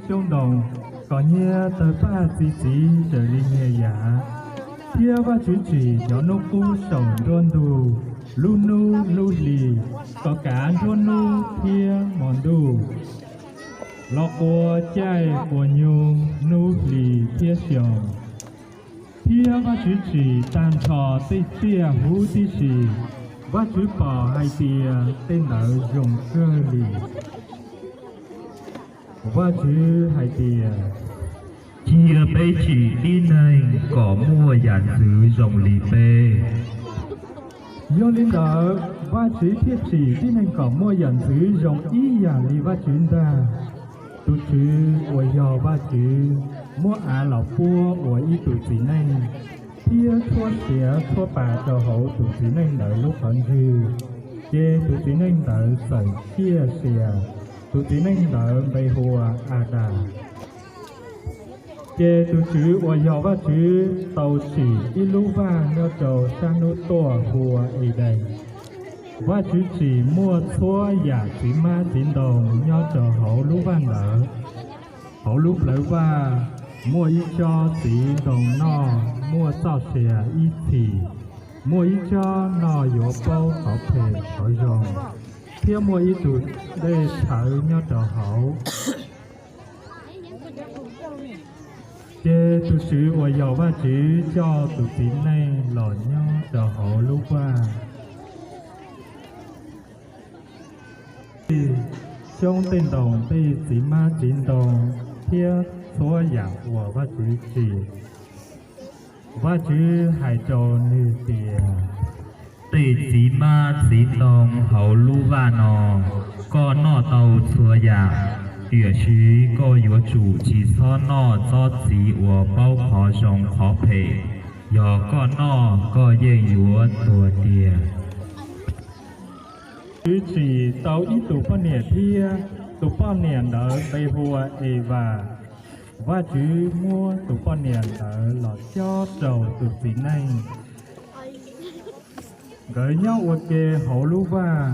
xyoob ntoo, kom nyias tawg paj txi txiv raws li nyias yam, thiab Vajtswv tsim cov hnub qub saum nruab ntug, lub hnub lub hlis, kom kav nruab hnub thiab hmo ntuj, los quas caij quas nyoog, hnub hlis thiab xyoo. Thiab Vajtswv tsim tag nrho tej tsiaj huv tib si, Vajtswv pom hais tias tej ntawd zoo kawg li. Vajtswv hais tias, cia peb tsim tib neeg kom muaj yam ntxwv zoo li peb. Yog li ntawd, Vajtswv thiaj tsim tib neeg kom muaj yam ntxwv zoo ib yam li Vajtswv ntag. Tus TSWV uas yog Vajtswv muab av los puab ua ib tug txiv neej, thiab tshuab siav tshuab pa rau hauv tus txiv neej ntawd lub qhov ntswg. Ces tus txiv neej ntawd txawm ciaj sia. Tus txiv neej ntawd npe hu ua Adas. Ces tus TSWV uas yog Vajtswv tau tsim ib lub vaj nyob rau sab hnub tuaj hu ua Edees. Vajtswv tsim muaj txhua yam txiv hmab txiv ntoo nyob rau hauv lub vaj ntawd. Hauv lub plawv vaj muaj ib tsob txiv ntoo noj muaj txoj sia ib txhis, muaj ib tsob noj yuav paub qhov phem qhov zoo, thiab muaj ib tug dej tshawv nyob rau hauv. Ces tus TSWV uas yog Vajtswv coj tus txiv neej los nyob rau hauv lub vaj. Xyoob tej ntoo tej txiv hmab txiv ntoo thiab txhua yam uas Vajtswv tsim. Vajtswv hais rau nws tias, tej txiv hmab txiv ntoo hauv lub vaj no, koj noj tau txhua yam, tiam sis koj yuav tsum tsis txhob noj tsob txiv uas paub qhov zoo qhov phem. Yog koj noj, koj yeej yuav tuag tiag. Vajtswv tsim tau ib tug poj niam thiab, tus poj niam ntawd npe hu ua Evas. Vajtswv muab tus poj niam ntawd los cob rau tus txiv neej. Nkawd nyob ua ke hauv lub vaj.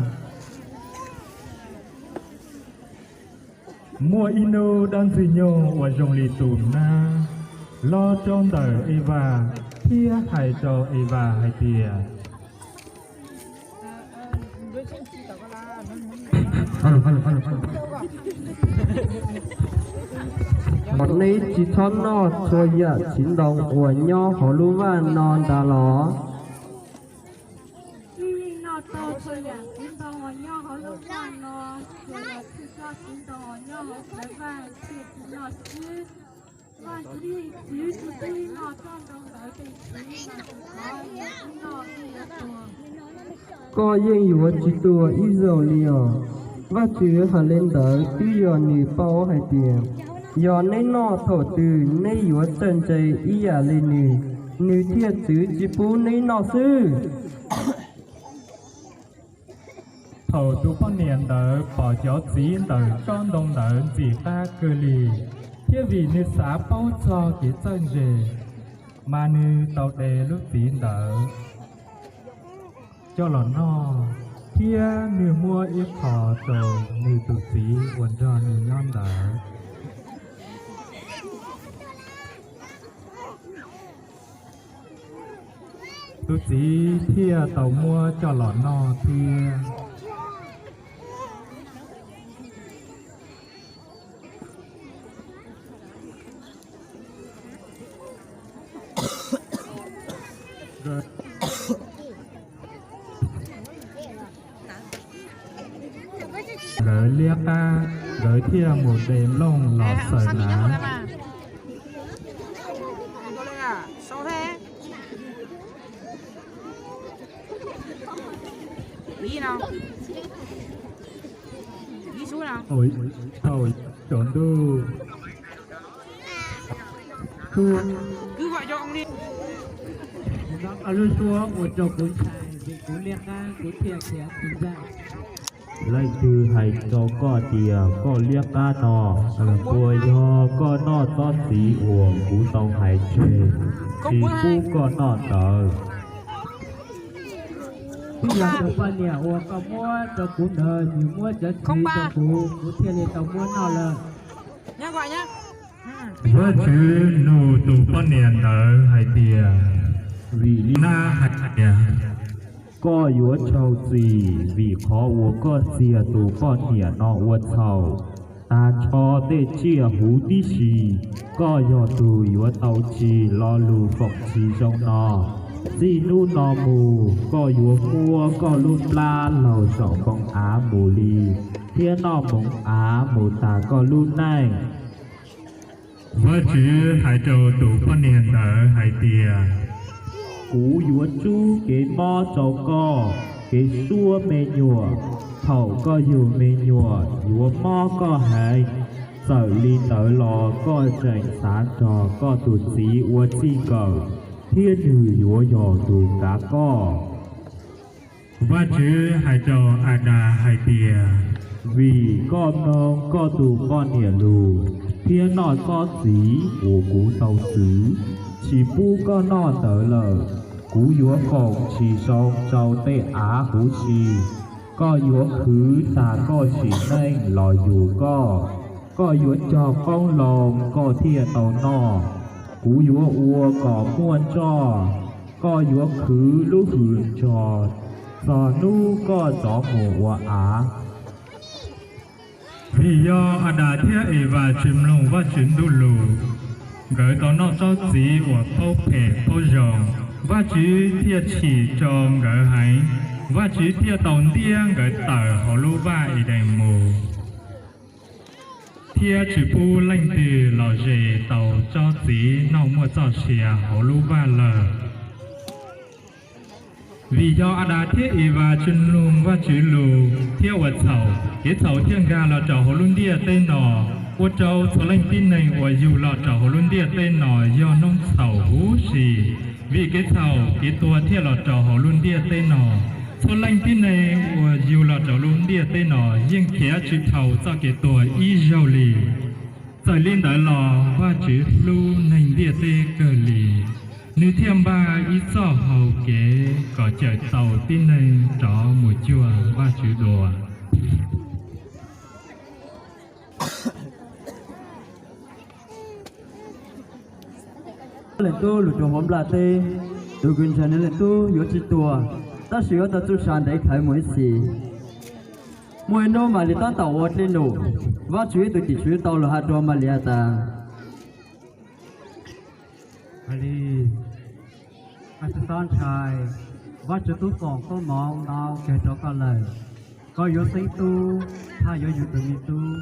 Muaj ib hnub dab ntxwg nyoog uas zoo li tus nab los rau ntawm Evas thiab hais rau Evas hais tias, neb tsis txhob noj txhua yam txiv ntoo uas nyob hauv lub vaj no ntag los? Wb yeej noj tau txhua yam txiv ntoo uas nyob hauv lub vaj no, tsuas yog txhij tsob txiv ntoo uas nyob hauv plawv vaj thiaj tsis noj xwb. Vajtswv tsis pub wb noj tsob ntoo ntawd, tiam sis yog wb noj wb yuav tuag. Koj yeej yuav tsis tuag ib zaug li os. Vajtswv hais li ntawd twb yog nws paub hais tias, yog neb noj thaum twg neb yuav txawj ntse ib yam li nws, nws thiaj txwv tsis pub neb noj xwb. Thaum tus poj niam ntawd pom cov txiv ntawm tsob ntoo ntawd ntxim qab kawg li, thiab vim nws xav paub txog kev txawj ntse, mas nws tau de lub txiv ntawd coj los noj, thiab nws muab ib qho rau nws tus txiv uas nrog nws nyob ntawd. Tus txiv thiaj tau muab coj los noj thiab. Nkawd liab qab, nkawd thiaj mus de nplooj los xaws hnav. Thaum tsaus ntuj, lub suab ua rau kuv ntshai vim kuv liab qab kuv thiaj khiav tsis tag. Leej twg hais rau koj tias koj liab qab no? Puas yog koj noj tsob txiv uas kuv tau hais tseg tsis pub koj noj ntawd? Twb yog tus poj niam uas koj muab rau kuv ntawd nws muab cov txiv rau kuv, kuv thiaj li tau muab noj lawm. Vajtswv nug tus poj niam ntawd hais tias, vim li nab hais tias, koj yuav raug txim vim qhov uas koj txiag tus poj niam no ua txhaum. Tag nrho tej tsiaj huv tib si, koj yog tus yuav tau tsim lo lus foom tsis zoo no. Txij hnub no mus koj yuav muab koj lub plab laug saum npoo av mus li, thiab noj hmoov av mus tas koj lub neej. Vajtswv hais rau tus poj niam ntawd hais tias, kuv yuav rub kev mob rau koj, kev suab me nyuam. Thaum koj yug me nyuam yuav mob koj heev. Txawm li ntawd los koj tseem xav nrog koj tus txiv ua txij nkawm, thiab nws yuav yog tus kav koj. Vajtswv hais rau Adas hais tias, vim koj mloog koj tus poj niam lus, thiab noj tsob txiv uas kuv tau txwv tsis pub koj noj ntawd lawm, kuv yuav foom tsis zoo rau tej av huv si. Koj yuav khwv tas koj sim neej los yug koj. Koj yuav cog qoob loo koj thiaj tau noj. Kuv yuav ua kom muaj nroj, koj yuav khwv lub hws nrog txog hnub koj rov mus ua av. Vim yog Adas thiab Evas tsis mloog Vajtswv ntuj lus, nkawd tau noj tsob txiv uas paub phem paub zoo, Vajtswv thiaj chim rau nkawd heev. Vajtswv thiaj tau ntiab nkawd tawm hauv lub vaj Edees mus, thiab tsis pub leej twg los zes tau tsob txiv noj muaj txoj sia hauv lub vaj lawm. Vim yog Adas thiab Evas tsis mloog Vajtswv lus thiab ua txhaum, kev txhaum thiaj nkag los rau hauv lub ntiaj teb no, ua rau txhua leej tib neeg uas yug los rau hauv lub ntiaj teb no yog noob txhaum huv si. Vim kev txhaum kev tuag thiaj los rau hauv lub ntiaj teb no. Txhua leej tib neeg uas yug los rau lub ntiaj teb no yeej khiav tsis dhau txoj kev tuag ib zaug li. Txawm li ntawd los Vajtswv hlub neeg ntiaj teb kawg li, nws thiaj npaj ib txoj hau kev kom cawm tau tib neeg rov mus cuag Vajtswv dua. Leej Tub los rau hauv nplaj teb, tus kws ntseeg nws Leej Tub yuav tsis tuag, tab sis yuav tau txuj sa ntev dhawv mus ib txhis. Muaj ib hnub Malis tab tom ua dej num, Vajtswv ib tug tim tswv tau los hais rau Malis has tas, Malis, koj tsis txhob ntshai, Vajtswv twb foom koob hmoov ntau kawg rau koj lawm. Koj yuav xeeb tub, thaj yuav yug tus me tub,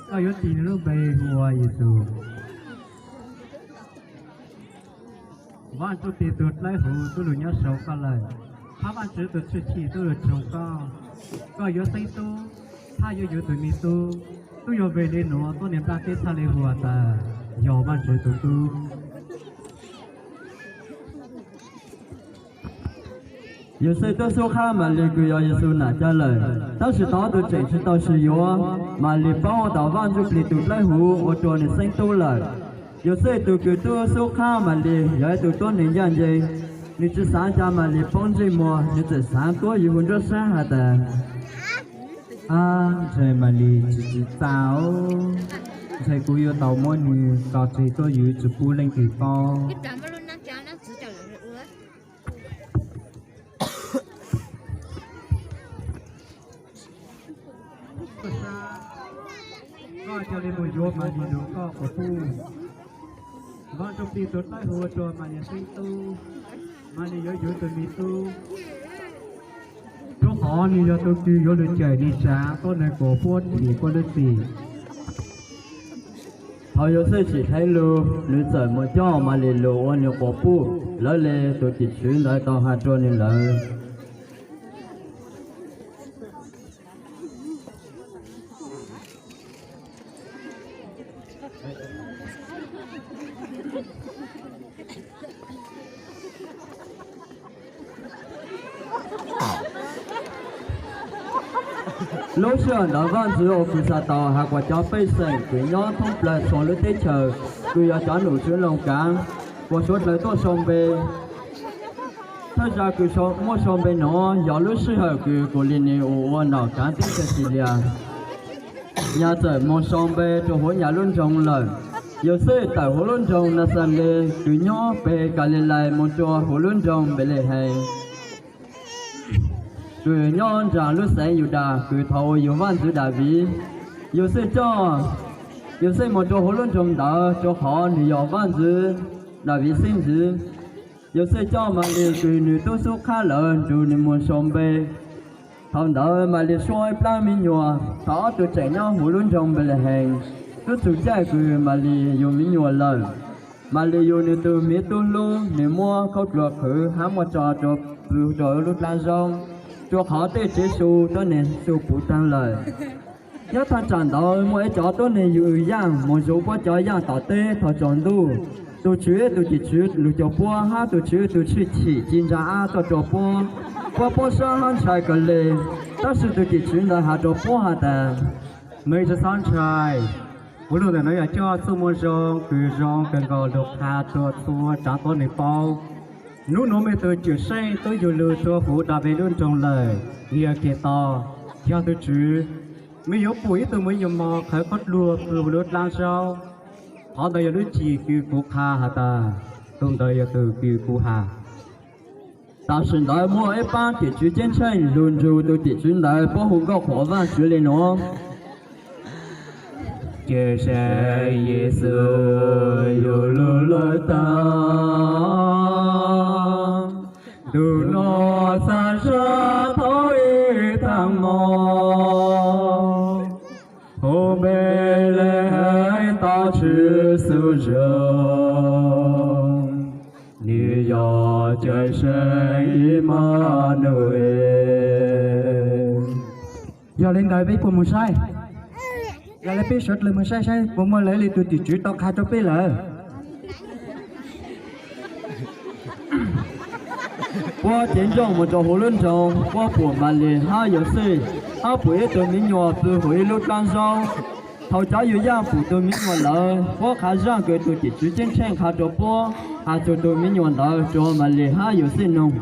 koj yuav tis nws lub npe hu ua Yexus. Vaj Ntsuj Plig tus dawb huv twb los nyob saum koj lawm, hab Vajtswv tus tshwj chim twb los tshoov koj. Koj yuav xeeb tub, thaj yuav yug tus me tub. Twb yog vim li nuav tuab neeg nplaj teb thiaj li hu ua tas yog Vajtswv tus tub. Yauxej twb xub qhab Malis kws yog Yexus nam cawv lawm, tab sis thaum tus tseem tsis tau sib yuav, Malis paub tau Vaj Ntsuj Plig tus dawb huv ua rua nws xeeb tub lawm. Yauxej tus kws twb xub qhab Malis yog ib tug tuab neeg ncaj ncees, nws tsis xaav ca Malis poob ntsej muag, nws txawm xaav tuab yuav hu nruab sab has tas, ab, ntshai Malis tsis txav, ntshai kuv yuav tau muab nws tso tseg tuab yuav tsis pub leej twg paub. Koj ca le mus yuav Malis lug koj quas puj. Vaj Ntsuj Plig tus dawb huv ua rua Malis xeeb tub, Malis yuav yug tug me tub. Rua qhov nws yog tug kws yuav lug cawm nws tsav tuab neeg quas puj dim kuaj lub txim. Thaum Yauxej tsim dheev lug, nws txawm mus coj Malis lug ua nws quas puj, lawv le tus tim tswv ntawd tau has rua nws lawm. Lub sij hawm ntawd Vaj Ntxwv Aukxasaus has kuas cov pej xeem kws nyob thoob plawg txhua lub teb chaws kws yog cov nom tswv Loos Kaav puas suav dlawg tuaj sau npe. Thawj zaug kws muab sau npe nuav yog lub sij hawm kws Kuv Lis Nis Us ua nom kaav teb chaws Xilias. Nyas txawm mus sau npe rau hauv Nyas lub nroog lawm. Yauxej tawm hauv lub nroog Naxales kws nyob peg Kalilais mus rau hauv lub nroog Npelehees, kws nyob nraag lub xeev Yudas kws thaum ub yug Vaajntxwv Daviv. Yauxej coj, Yauxej mus rau hauv lub nroog ntawd rua qhov nwg yog Vaajntxwv Daviv xeeb ntxwv. Yauxej coj Malis kws nwg tub xub qhab lawm nrug nwg mus sau npe. Thaum ntawd Malis suab ib plaab me nyuam, thaum ob tug tseem nyob huv lub nroog Npelehees. Tub txug caij kws Malis yug me nyuam lawm, Malis yug nwg tug miv tub hlub, nwg muab khaub dluag qhwv hab muab tso rua pw rua lub dlaab zaub, rua qhov tej tsev su tuab neeg su puv taag lawm. Nyob thaj tsam ntawd muaj ib cov tuab neeg yug yaaj mus zuv puab cov yaaj tom teb thaum tsaus ntuj. Tug tswv tug tim tswv lug cuag puab hab tug tswv tug tshwj chim ci ntsa ab tuaj rua puab. Puab paub sab hab ntshai kawg le, tab sis tug tim tswv ntawd has rua puab has tas, mej tsi xob ntshai. Kuv lug ntawm nuav yog coj txuj moo zoo kws zoo kawg nkaus lug qha rua txhua tsaav tuab neeg paub. Nub nuav mej tug Cawm Seej tub yug lug rua huv Daviv lub nroog lawm, nwg yog Khetos, yog tug tswv. Mej yuav pum ib tug me nyuam mos qhwv khaub dluag pw huv lub dlaab zaub. Qhov ntawd yog lub cim kws kuv qha has tas, tug ntawd yog tug kws kuv has. Tam sim ntawd muaj ib paab tim tswv ceeb tsheej lug nrug tug tim tswv ntawd puab hu nkauj qhuas Vaajtswv le nuav: Cawm Seej Yexus yug lug lawm taag, tug nuav xa sab thaum ib thaaj mo, huv Npelehees toj tswv xub zoog, nwg yog Cawm Seej Imanuel. Yog le ntawd peb puas mus saib? Yog le peb sawv dlawg mus saib saib puas muaj lawv le tug tim tswv tau qha rua peb lawm. Puab cev nrooj mus rua huv lub nroog, puab pum Malis hab Yauxej, hab pum ib tug miv nyuas pw huv ib lub dlaab zaub. Thaum cov yug yaaj pum tug miv nyuam lawm, puab qha zaaj kws tug tim tswv ceeb tsheej qha rua puab, has txug tug miv nyuam ntawd rua Malis hab Yauxej noog.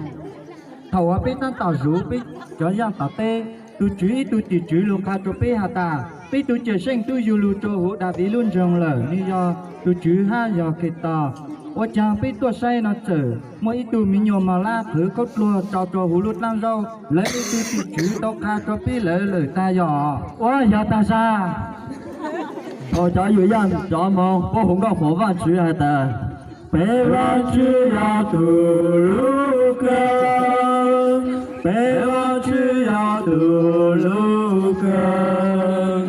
Thaum uas peb taab tom zuv peb cov yaaj tom teb, tug tswv ib tug tim tswv lug qha rua peb has tas, peb tug Cawm Seej tub yug lug rua huv Daviv lub nroog lawm, nwg yog tug tswv hab yog Khetos. Ua caag peb tuaj saib no txawm muaj ib tug miv nyuas mos lab qhwv khaub dluag tso rua huv lub dlaab zaub, lawv le tug tim tswv tau qha rua peb lawm lawm taag yog? Ua yog taag sab. Thaum cov yug yaaj cov moog puab hu nkauj qhuas Vaajtswv has tas, peb Vaajtswv yog tug lub kawg, peb Vaajtswv yog tug lub kawg,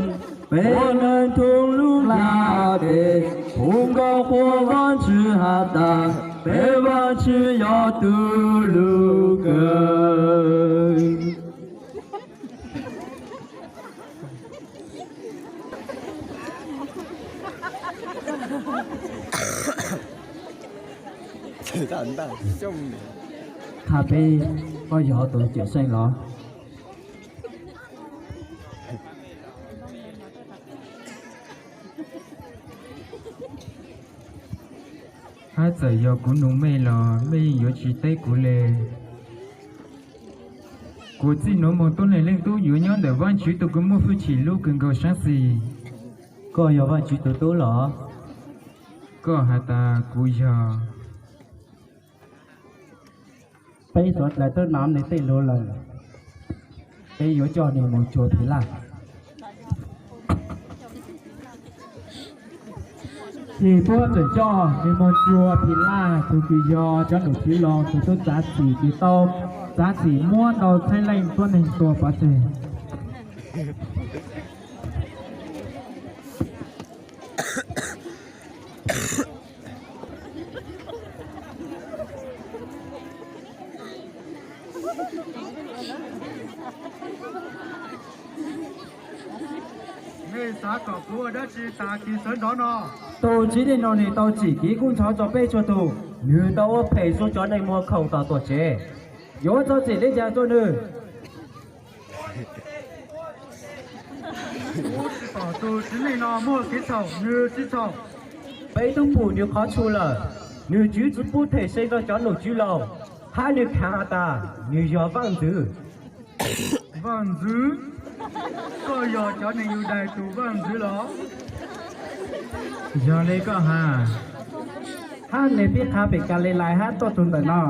peb neeg thoob lub nplaj teb hu nkauj qhuas Vaajtswv has tas, peb Vaajtswv yog tug lub kawg. Qha peb, koj yog tug Cawm Seej los? Hab txawm yog kuv nug mej los mej yeej yuav tsi teb kuv le. Kuv txij nuav moog tuab neeg leej tub yuav nyob ntawm Vaajtswv tug kws muaj hwj chim lub kws nkaus saab xis. Koj yog Vaajtswv tug tub los? Koj has tas kuv yog. Peb suav dlawg twb nov nwg tej lug lawm, peb yuav coj nwg moog tsuag Philaj. Ces puab txawm coj nwg moog tsuag Philaj tug kws yog cov nom tswv laug tug tub txav txim kws tau txav txim muab tau txheeb leej tuab neeg tua pov tseg. Mej xav kom kuv ua dab tsi taag kis sawv ntxov no? Tug Tswv Ntuj no nwg tau tsim kev kub ntxhov rua peb txhua tug, nwg tau ua phem rua cov neeg muag khoom tom tuam tsev. Yuav txog txim le caag rua nwg? Kuv tsi pom tug Tswv Ntuj no muaj kev txhaum, nwg tsi txhaum. Peb tub pum nwg qhov tshu lawm, nwg tswv tsi pub them se rua cov nom tswv laug, hab nwg khaav has tas nwg yog vaaj ntxwv. Vaaj ntxwv? Koj yog cov neeg Yudais tus vaj ntxwv los? Yog li koj has. Hab nws pib qha pem Kalilais hab tuaj txug ntawm no.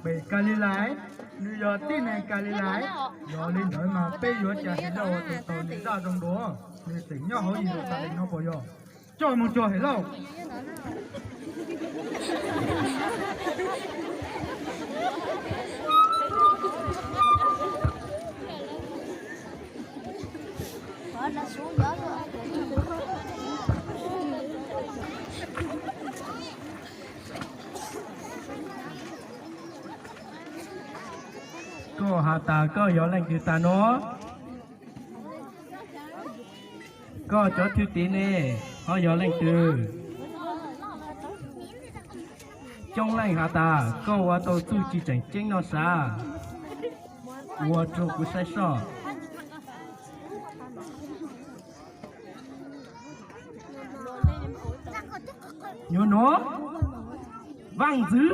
Pem Kalilais? Nws yog tib neeg Kalilais. Yog li ntawd mas peb yuav cas Helauj ua tus tau nws zaj zoo dua? Nws tseem nyob hauv Yeluxalees no puas yog? Coj mus rau Helauj. Koj has tas koj yog leej twg tag no? Koj cov thwj tim ne, ho yog leej twg? Coob leej has tas koj ua tau txuj ci tseem ceeb no sav, ua rua kuv saib soj. Nyuag nuav, vaaj ntxwv.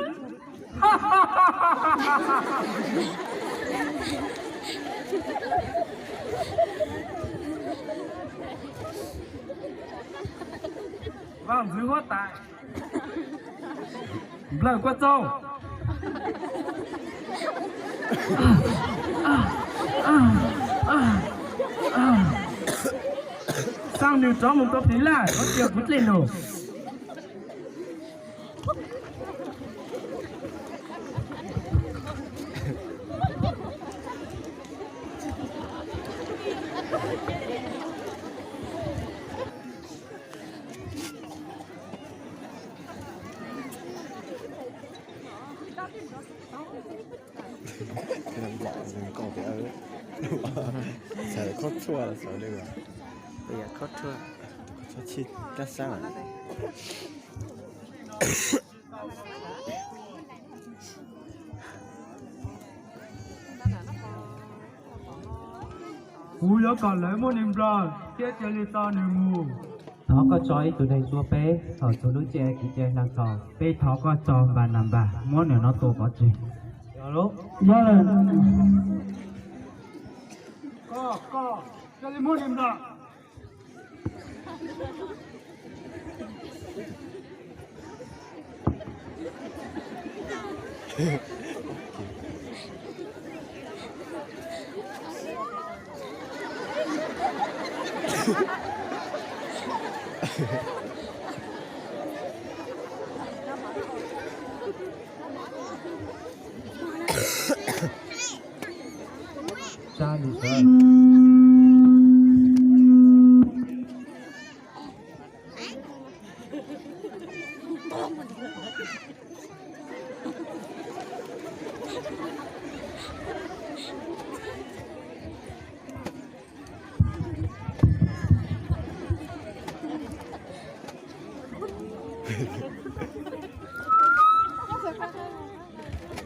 Vaaj ntxwv huab tais, nplawg kua txoog. Xaa nwg rov moog rua plig laj, koj cia kuv dlej nug. Khob tshuaj, khob tshuaj, khob tshuaj, khob tshuaj, khob tshuaj. Kuv yuav kom lawv muab nws nplawg thiab cia li tso nws mus. Thov koj tso ib tug neeg tua peb thaum txug lub caij kev cai hla txhaum. Peb thov koj tso Npananpas muab nws no tua pov tseg. Yog lawm. Koj, koj, cia li muab nws nplawg.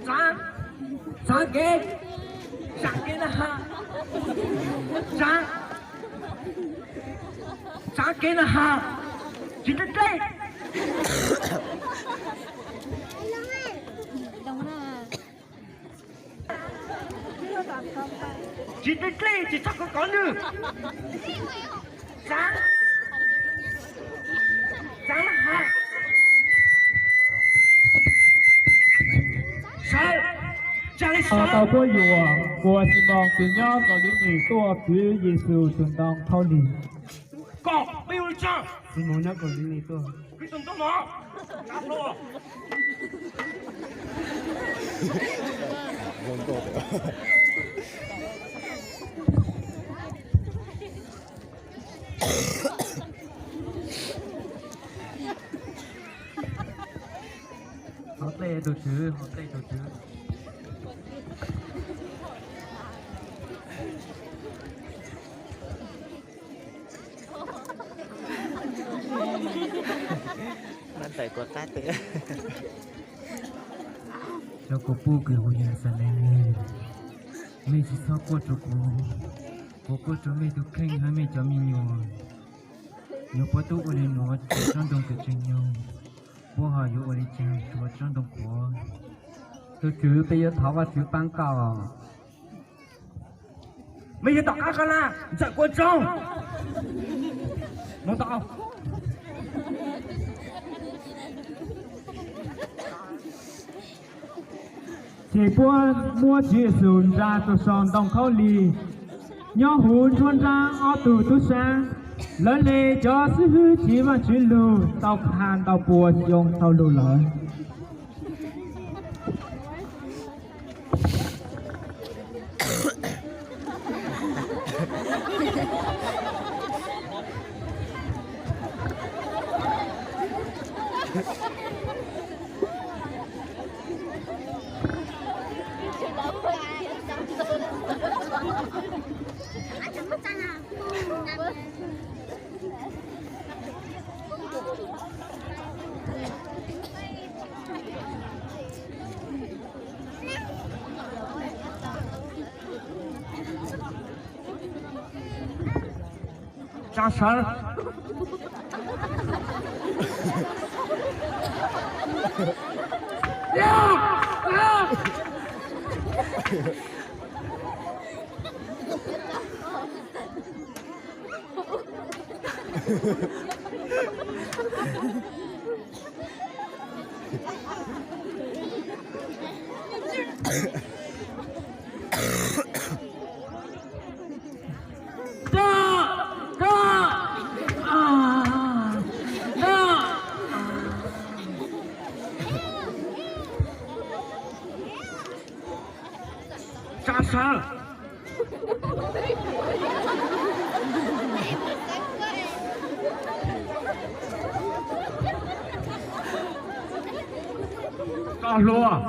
Tsaav, tsaav kev, tsaav kev na ha, tsaav, tsaav kev na ha, tsis dlej dlej. Tsis dlej dlej, tsis txhob kov kov nws. Tsaav, tsaav na ha, sawv, tsa li sawv. Tau puab yuam, kuv Ximoos kws nyob Kaus Lim Nim tuaj, kwv Yexus tus ntoo thauj lig. Koj, peb ua li cas? Ximoos nyob Kaus Lim Nim tuaj. Hov dlej tus tswv, hov dlej tus tswv. Cov kuv pub kws huv Yeluxalees, mej tsis txhob quaj rua kuv, kuv quaj rua mej tug kheej hab mej cov me nyuam. Nyuam qhuav tub ua li nuav, tsob ntoo kws tseem nyoog, puab ho yuav ua li caag rua tsob ntoo qhuav? Tus tswv, peb yuav thov Vajtswv paab koj. Mej yog tom qab koj na, Ntxawm Kua Tsaug. Mus tau. Ces puab muab Tswv Yexus ntsa rua sau ntoo khaub lig, nyob huv nruab nrab ob tug tub sab. Lawv le cov xib hwb chiv Vaajtswv lug tau qha ntau pua xyoo dhau lug lawm. Tsa sawv. Tsa sawv. Koj hluas.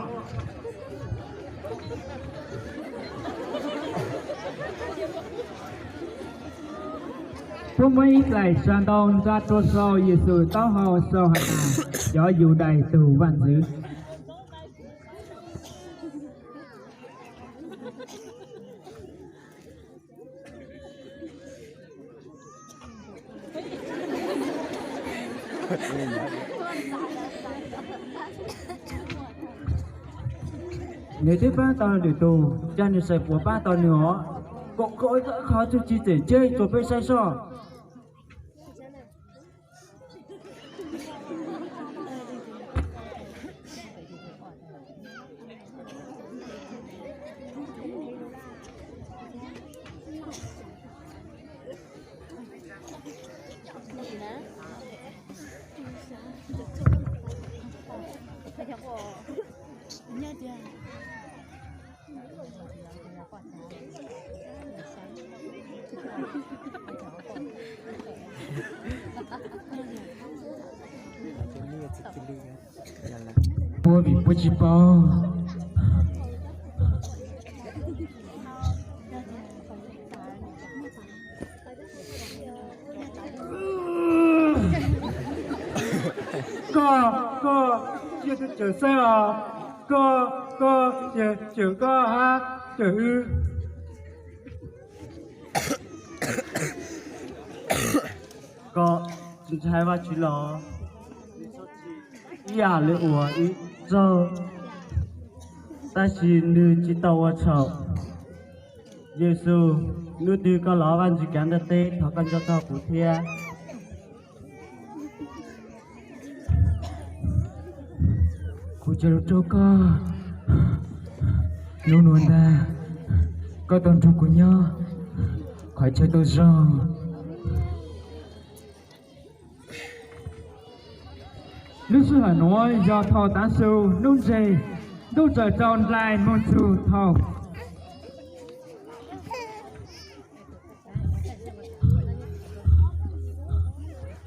Puab muab ib daim xya ntau ntsa rua sau Yexus taub hau sau has tas, Cov Yudais tug Vaajntxwv. Nws twb paab tau lwm tug, ca nws saib puas paab tau nws os. Kom koj qhov txuj ci tseem ceeb rua peb saib soj. Puab vim puab tsi paub. Koj, koj, yog tus cawm xeeb os. Koj, koj, yog cawm koj hab cawm wb. Koj tsi ntshai Vaajtswv los? Ib yam le uas wb raug, tab sis nwg tsi tau ua txhaum. Yexus, nub twg koj lov Vaajtswv kav ntiaj teb, thov koj nco txog kuv thiab. Kuv ca lug raug koj nub nuav ntag, koj tau nrug kuv nyob qhov chaw tau zoo. Lub sij hawm nuav yog thaum tav su nub ntseg, ntuj txawm rau nraim moog txug thaum.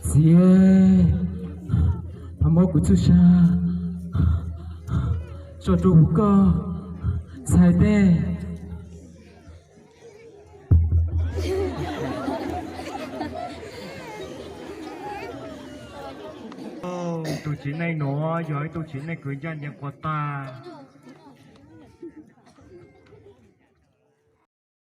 Txiv, thov muab kuv txuj sa tso rua huv koj ntxhais teb. Tus txiv neej nuav yog ib tug txiv neej kws ncaj ncees quas tag.